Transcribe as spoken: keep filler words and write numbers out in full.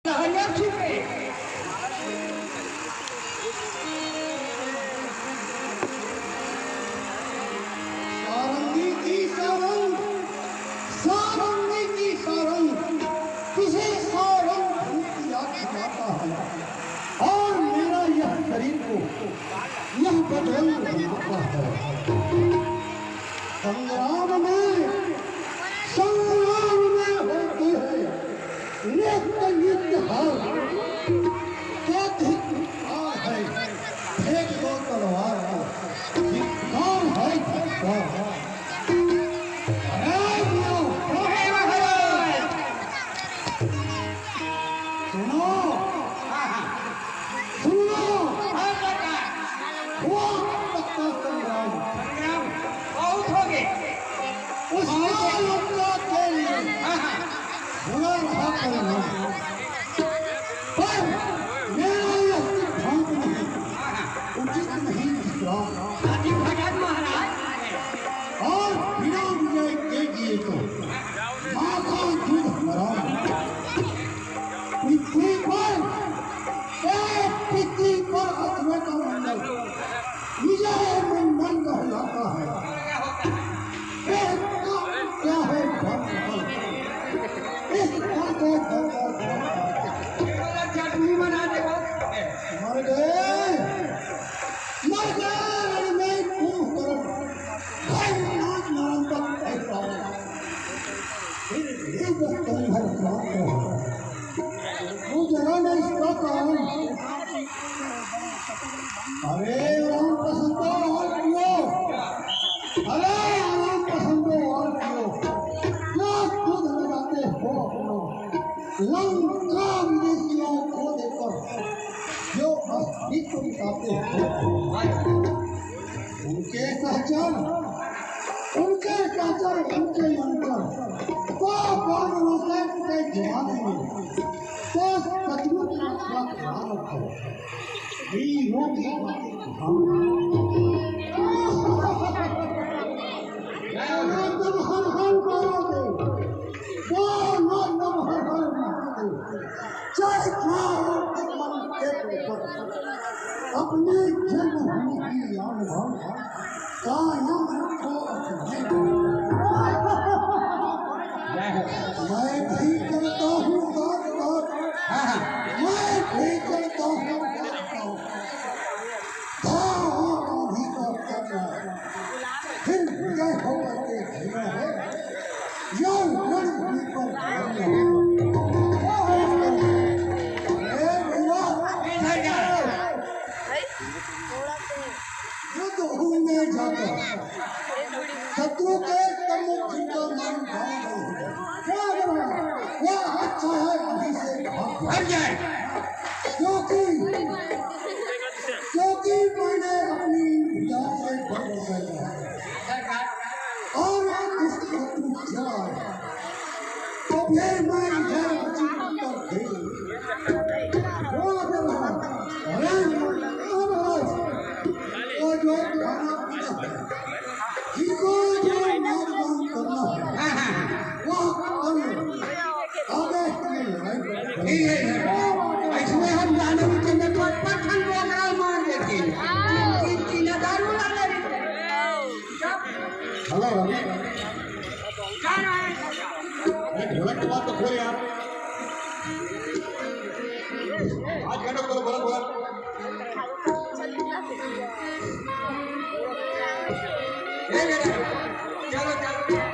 लहरिया छू के। सारंगी की सारंग, सारंगी की सारंग, किसे सारंग धन की याद दिलाता है। और मेरा यह शरीर को यह बदल बनाता है। संग्राम में, संग्राम में होती है नित्य नित्य हार। तो धिक्कार है, फेंक दो तलवार को। धिक्कार है, धिक्कार। अरे लो, सुनो, सुनो। हुआ पक्का संग्राम। संग्राम बहुत हो गए। उसका लड़का के लिए हाँ, हाँ। बुरा रहा परिणाम। पर मेरा यह सिद्धांत नहीं, उचित नहीं विश्राम। हाथी भगत महाराज। और बिना विजय के लिए तो माखा दूध हराम। पृथ्वी पर, ए, पृथ्वी पर अश्वत्थ मंडल, विजय मंडल कहलाता है। ए, क्या है धर्म फल? इस फल को धरकर चटनी बना दे। मर गए, मर गए रण में कुंभकर्ण, भयंकर नारायण का भय पाओ। फिर भी वो तुम्हें प्राप्त हो। वो जरा न इसका कारण। अरे राम पसंदो और पियो, अरे राम पसंदो और पियो, क्या दूध लगाते हो अपनो? लंका विदेशियों को देकर जो अस्तित्व मिटाते हो। उनके सहचर, उनके सहचर, उनके मंत्र तो बानरों से पूरे जमाने में तो सतयुग का ध्यान रखो। वीरों की हम। तुम हर हर मारोगे, वो ना तुम हर हर मारोगे। चाहे क्या हो, मन के ऊपर अपनी जन्मभूमि की याद भाव कायम रखो। मैं भी करता हूँ बात, बात। हाँ, हाँ। मैं भी करता हूँ बात, बात। हाँ, हाँ, हाँ, भी तो करना है। फिर विजय होकर के जीना है। यो रणभूमि पर जीना है। ए भैया, युद्ध भूमि में जाकर शत्रु के सम्मुख जिनका मन भाव नहीं है, क्या करूं? वह अच्छा है अभी से भाग जाए। क्योंकि, क्योंकि मैंने अपनी भुजा से बल कर लिया है। और इस शत्रु जाए, तो फिर मैं इधर उचित उत्तर दे दूंगा। वो अगर हाँ, अरे महाराज, वो जो खाना पीना है, जिसको जो नाच गान करना है, वो कर लो। आगे की लड़ाई पर ठीक है, इसमें हम जानवी के नेता पठान प्रोग्राम मार देते हैं। तीन, तीन दारू ला ले। हेलो, रवि। अरे, ढोलक की बात तो खोल यार। आज गाना बोलो, बोलो, बोलो। ए बेटा, चलो, चलो।